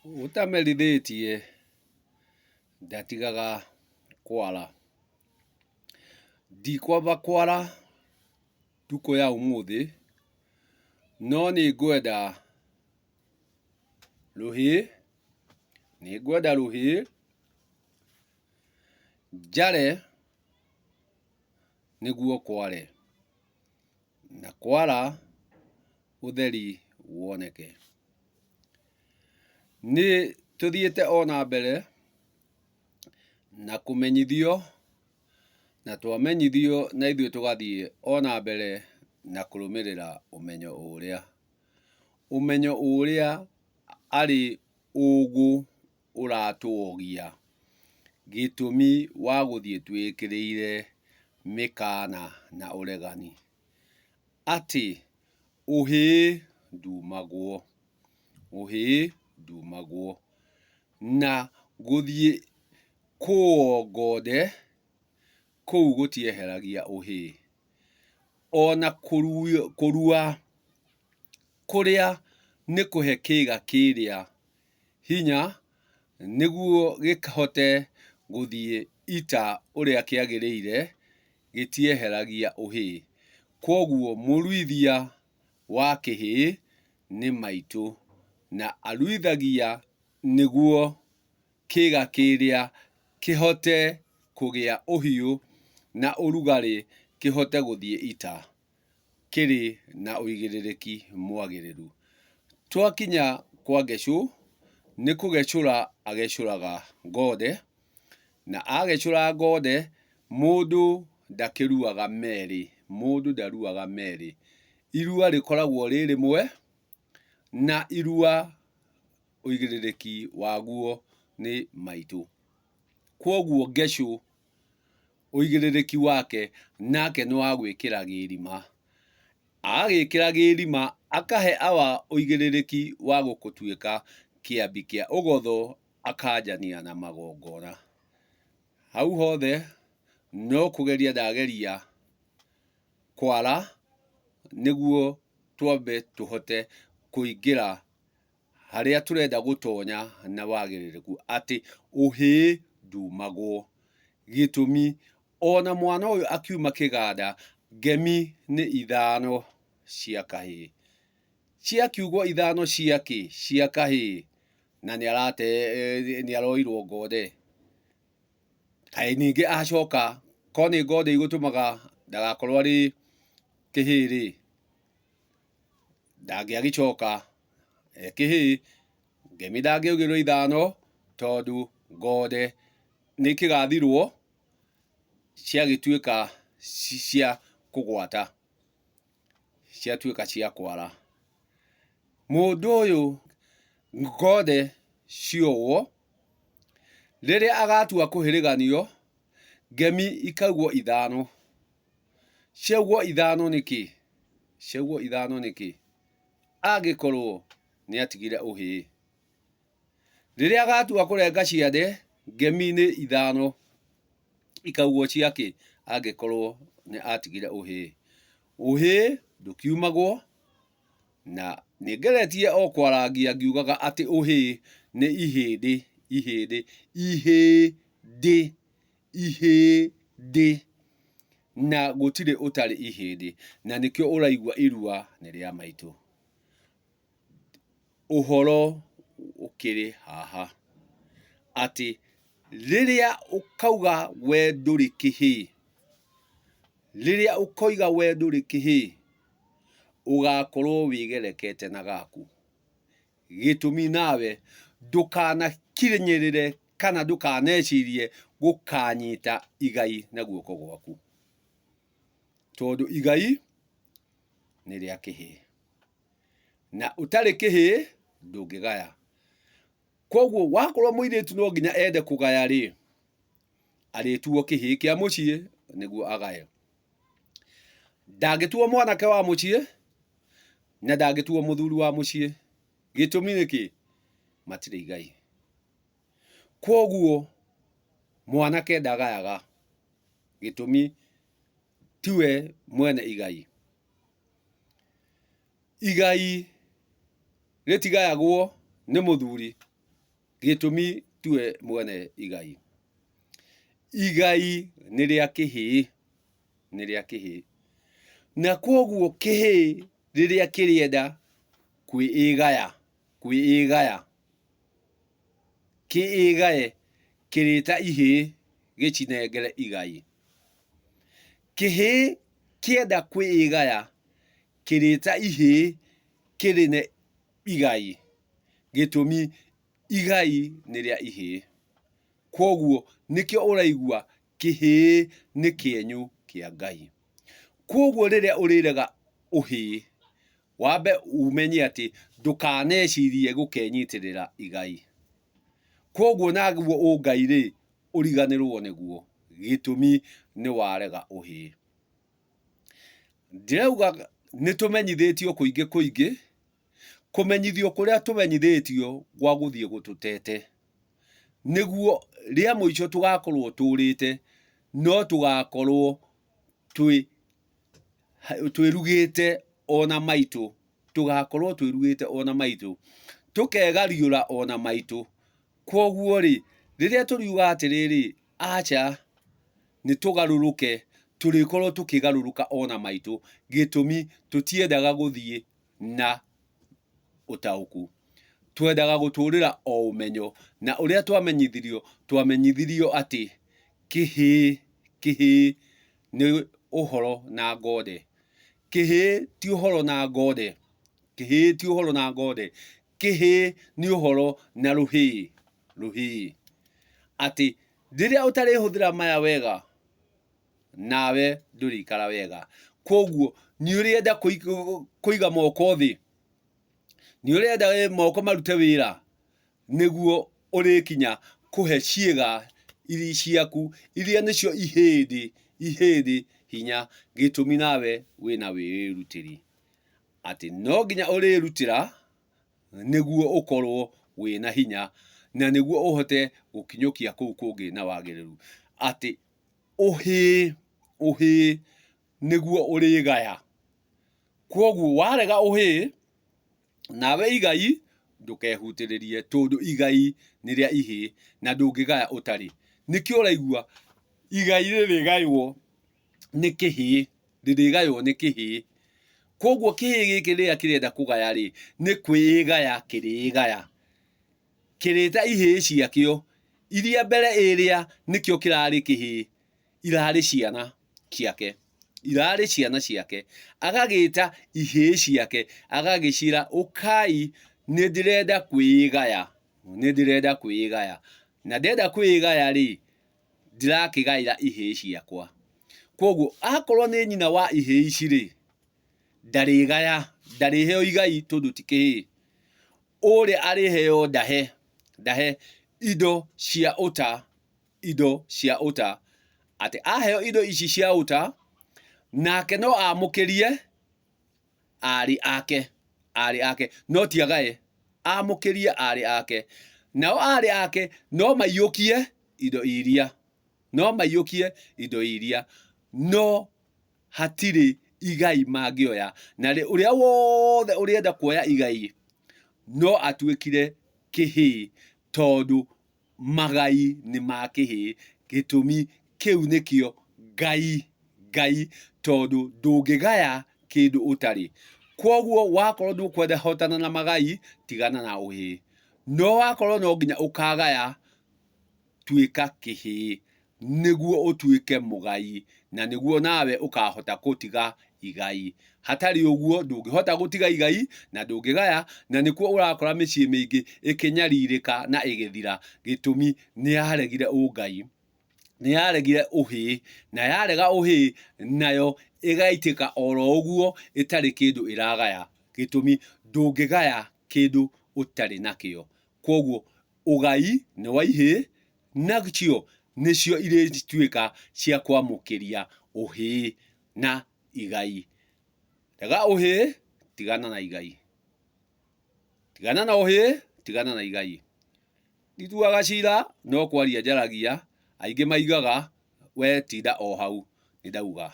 Ũtamerithĩtie ndatigaga kwara. Ndikwamba kwara tukũ ya ũmũthĩ, no nĩ ngwenda rũhĩ, nĩ ngwenda rũhĩ njare nĩguo kware, na kwara ũtheri woneke. Nĩ tũthiĩte o na mbere na kũmenyithio, na twamenyithio na ithuĩ tũgathiĩ o na mbere na kũrũmĩrĩra ũmenyo ũrĩa. Ũmenyo ũrĩa arĩ ũgũ ũratũogia gĩtũmi wa gũthiĩ twĩkĩrĩire mĩkana na ũregani. Atĩ ũhĩĩ ndumagwo, ũhĩĩ ndumagwo. Na gũthiĩ kũo ngonde, kũu gũtieheragia ũhĩĩ. Ona kũrua kũrĩa nĩ kũhe kĩga kĩrĩa hinya nĩguo gĩhote gũthiĩ ita ũrĩa kĩagĩrĩire, gĩtieheragia ũhĩĩ. Kwoguo mũruithia wa kĩhĩĩ nĩ maitũ na aruithagia nĩguo kĩga kĩrĩa kĩhote kũgĩa ũhiũ na ũrugarĩ kĩhote gũthiĩ ita kĩrĩ na ũigĩrĩrĩki mwagĩrĩru. Twakinya kwa Ngecũ, nĩ kũgecũra agecũraga ngonde, na agecũra ngonde, mũndũ ndakĩruaga merĩ, mũndũ ndaruaga merĩ. Irua rĩkoragwo rĩ rĩmwe, na irua ũigĩrĩrĩki waguo nĩ maitũ. Kwoguo Ngecũ ũigĩrĩrĩki wake nake nĩ wa gwĩkĩra gĩrima. Agagĩkĩra gĩrima akahe awa ũigĩrĩrĩki wa gũtuĩka kĩambi kĩa ũgotho akanjania na magongona. Hau hothe no kũgeria ndageria kwara nĩguo twambe tũhote kũingĩra harĩa tũrenda gũtonya na wagĩrĩrĩku atĩ ũhĩĩ ndumagwo. Gĩtũmi ona mwana ũyũ akiuma kĩganda ngemi nĩ ithano cia kahĩĩ. Ciakiugwo ithano cia kĩ? Cia kahĩĩ na nĩ aroirwo ngonde. Kaĩ ningĩ acoka korwo nĩ ngonde igũtũmaga ndagakorwo arĩ kĩhĩĩ rĩ, ndangĩagĩcoka e kĩhĩĩ, ngemi ndangĩaugĩrwo ithano tondũ ngonde nĩ kĩgathirwo ciagĩtuĩka cia kũgwata, ciatuĩka cia kwara. Mũndũ ũyũ ngonde ciowo, rĩrĩa agatua kũhĩrĩganio, ngemi ikaugwo ithano. Ciaugwo ithano nĩkĩ? Ciaugwo ithano nĩkĩ? Angĩkorwo nĩ atigire ũhĩĩ. Rĩrĩa agatua kũrenga ciande, ngemi nĩ ithano ikaugwo ciakĩ? Angĩkorwo nĩ atigire ũhĩĩ. Ũhĩĩ ndũkiumagwo, na nĩ ngeretie o kwarangia ngiugaga atĩ ũhĩĩ nĩ ihĩndĩ, ihĩndĩ, ihĩndĩ. Ihĩndĩ, na gũtirĩ ũtarĩ ihĩndĩ, na nĩkĩo ũraigua irua nĩ rĩa maitũ. Ũhoro ũkĩrĩ haha, atĩ rĩrĩa ũkauga we ndũrĩ kĩhĩĩ, rĩrĩa ũkoiga we ndũrĩ kĩhĩĩ, ũgakorwo wĩgerekete na gaku. Gĩtũmi nawe ndũkanakinyĩrĩre kana ndũkanecirie gũkanyita igai na guoko gwaku, tondũ igai nĩ rĩa kĩhĩĩ, na ũtarĩ kĩhĩĩ ndũngĩgaya. Koguo wakorwo mũirĩtu no nginya ende kũgaya rĩ, arĩtuo kĩhĩĩ kĩa mũciĩ nĩguo agaye. Ndangĩtuo mwanake wa mũciĩ na ndangĩtuo mũthuri wa mũciĩ. Gĩtũmi nĩ kĩ? Matirĩ igai. Kwoguo mwanake ndagayaga, gĩtũmi tiwe mwene igai. Igai rĩtigayagwo nĩ mũthuri. Gĩtũmi tiwe mwene igai. Igai nĩ rĩa kĩhĩĩ, nĩ rĩa kĩhĩĩ. Na kwoguo kĩhĩĩ rĩrĩa kĩrĩenda kwĩĩgaya, kwĩĩgaya, kĩĩgaye kĩrĩta ihĩĩ gĩcinengere igai. Kĩhĩĩ kĩenda kwĩĩgaya kĩrĩta ihĩĩ kĩrĩne igai. Gĩtũmi igai nĩ rĩa ihĩĩ. Kwoguo nĩkĩo ũraigua kĩhĩĩ nĩ kĩenyũ kĩa Ngai. Kwoguo rĩrĩa ũrĩrega ũhĩĩ, wambe ũmenye atĩ ndũkanecirie gũkenyitĩrĩra igai. Kwoguo naguo ũngai rĩ, ũriganĩrwo nĩguo, gĩtũmi nĩ warega ũhĩĩ. Ndĩrauga nĩ tũmenyithĩtio kũingĩ kũingĩ, kũmenyithio kũrĩa tũmenyithĩtio gwa gũthiĩ gũtũtete, nĩguo rĩa mũico tũgakorwo tũrĩte, no tũgakorwo twĩ twĩrugĩte ona maitũ, tũgakorwo twĩrugĩte ona maitũ, tũkegariũra ona maitũ. Kwoguo rĩ, rĩrĩa tũriuga atĩrĩrĩ, aca nĩ tũgarũrũke, tũrĩkorwo tũkĩgarũrũka ona maitũ, gĩtũmi tũtiendaga gũthiĩ na ũtaũku. Twendaga gũtũrĩra o ũmenyo, na ũrĩa twamenyithirio, twamenyithirio atĩ kĩhĩĩ, kĩhĩĩ nĩ ũhoro na ngonde. Kĩhĩĩ ti ũhoro na ngonde, kĩhĩĩ ti ũhoro na ngonde, kĩhĩĩ nĩ ũhoro na rũhĩĩ, rũhĩĩ. Atĩ rĩrĩa ũtarĩhũthĩra maya wega, nawe ndũrĩikara wega. Kwoguo nĩ ũrĩenda kũiga moko thĩ, nĩ ũrenda moko marute wĩra nĩguo ũrĩkinya kũhe ciĩga ciaku iria nĩcio ihĩndĩ, ihĩndĩ hinya, gĩtũmi nawe wĩna wĩrutĩri. Atĩ no nginya ũrĩrutĩra nĩguo ũkorwo wĩna hinya na nĩguo ũhote gũkinyũkia kũu kũngĩ na wagĩrĩru. Atĩ ũhĩĩ, ũhĩĩ nĩguo ũrĩgaya. Kwoguo warega ũhĩĩ, nawe igai ndũkehutĩrĩrie tondũ igai nĩ rĩa ihĩĩ na ndũngĩgaya ũtarĩ. Nĩkĩo ũraigua igai rĩrĩgaywo nĩ kĩhĩĩ, rĩrĩgaywo nĩ kĩhĩĩ. Kwoguo kĩhĩĩ gĩkĩ rĩrĩa kĩrenda kũgaya rĩ, nĩ kwĩgaya kĩrĩgaya. Kĩrĩta ihĩĩ ciakĩo iria mbere ĩrĩa nĩkĩo kĩrarĩ kĩhĩĩ, irarĩ ciana ciake, irarĩ ciana ciake, agagĩta ihĩĩ ciake, agagĩciĩra ũkai nĩ ndĩrenda kwĩgaya, nĩ ndĩrenda kwĩgaya. Na ndenda kwĩgaya rĩ, ndĩrakĩgaĩra ihĩĩ ciakwa. Kwoguo akorwo nĩ nyina wa ihĩĩ ici rĩ, ndarĩgaya, ndarĩheo igai tondũ ti kĩhĩĩ. Ũrĩa arĩheo ndahe, ndahe indo cia ũta, indo cia ũta. Atĩ aheo indo ici cia ũta, nake no amũkĩrie arĩ ake, arĩ ake, no ti agae, amũkĩrie arĩ ake. Nao arĩ ake no maiyũkie indo iria, no maiyũkie indo iria, no hatirĩ igai mangĩoya. Na ũrĩa wothe ũrĩenda kuoya igai, no atuĩkire kĩhĩĩ, tondũ magai nĩ ma kĩhĩĩ. Gĩtũmi kĩu nĩkĩo Ngai, Ngai, tondũ ndũngĩgaya kĩndũ ũtarĩ. Kwoguo wakorwo ndũkwenda hotana na magai, tigana na ũhĩĩ. No wakorwo no nginya ũkagaya, tuĩka kĩhĩĩ nĩguo ũtuĩke mũgai na nĩguo nawe ũkahota gũtiga igai. Hatarĩ ũguo ndũngĩhota gũtiga igai na ndũngĩgaya, na nĩkuo ũrakora mĩciĩ mĩingĩ ĩkĩnyarirĩka na ĩgĩthira. Gĩtũmi nĩ yaregire ũngai, nĩ yaregire ũhĩĩ, na yarega ũhĩĩ nayo ĩgaitĩka oro ũguo ĩtarĩ kĩndũ ĩragaya. Gĩtũmi ndũngĩgaya kĩndũ ũtarĩ nakĩo. Kwoguo Ũgai nĩ wa ihĩĩ, nacio nĩcio irĩtuĩka cia kwamũkĩria ũhĩĩ na igai. Rega ũhĩĩ, tigana na igai. Tigana na ũhĩĩ, tigana na igai. Ndituaga cira, no kwaria njaragia, aingĩ maigaga we tinda o hau, nĩ ndauga.